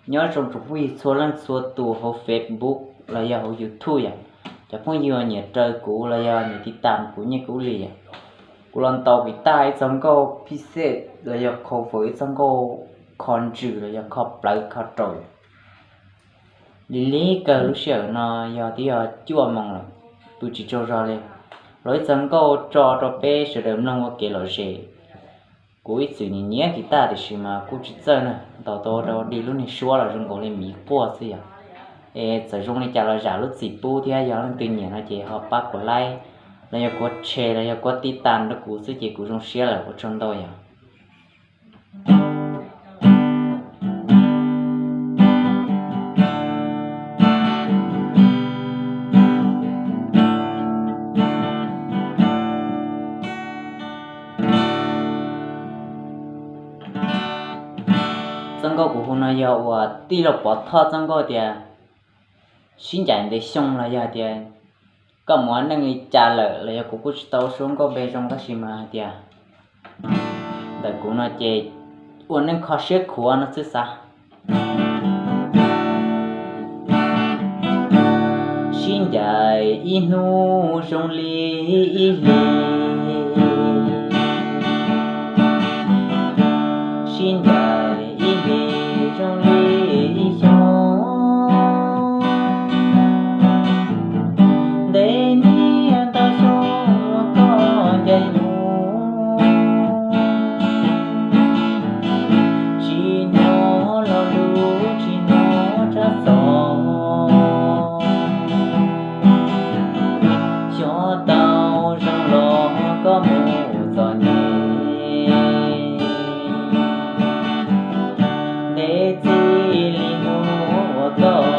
Nyob zoo tsoom phooj ywg txhua leej txhua tus hauv Facebook los yog hauv YouTube yom. Cov phooj ywg nyiam raws kuv los yog nyiam tiv tam kuv nyiaj kub li yom. Kuv los ntaus kiv taj ib txog nkauj phij xej los yog cover ib txog nkauj kho ntsws los yog kho plawv kho raum. Lig lig kawg lub sij hawm no yog twb yog cuaj moos lawm, pw tsis tsaug zog li. Los ib txog nkauj tso rau peb sawv daws mloog ua kev lom zem. Kuv ib txwm nyiam nyiam kiv taj tiam sis mas kuj tsis txawj na, ntaus tau rau dig lub niag suab los zoo nkaus li miv quaj xwb yom. Es txawm zoo li cas los zam lub txim pub thiab, yog leej twg nyiam no ces ho pab kuv like los yog kuv share los yog kuv tiv tam rau kuv xwb ces kuv zoo siab lawm, ua tsaug ntau yom. Txoj nkauj kuv hu no yog uas tij laug Pov Thoj txoj nkauj tias sib ncaim ntev xyoo los yog tias koj mus ua neej li cas lawm los yog kuv kuj tsis tau suab nkauj npe zoo tab sis mas hais tias ntawm kuv no ces ua neej kho siab khuav no xwb xav. Sib ncaim ib hnub zoo li ib hlis, sib ncaim ib hlis zoo li ib xyoo. Ntev niaj ntau xyoo koj ncaim kuv, tsis hnov lo lus tsis hnov tsab xov. Xyov tau zoo los koj mus txom nyem, ntev txij li hnub uas koj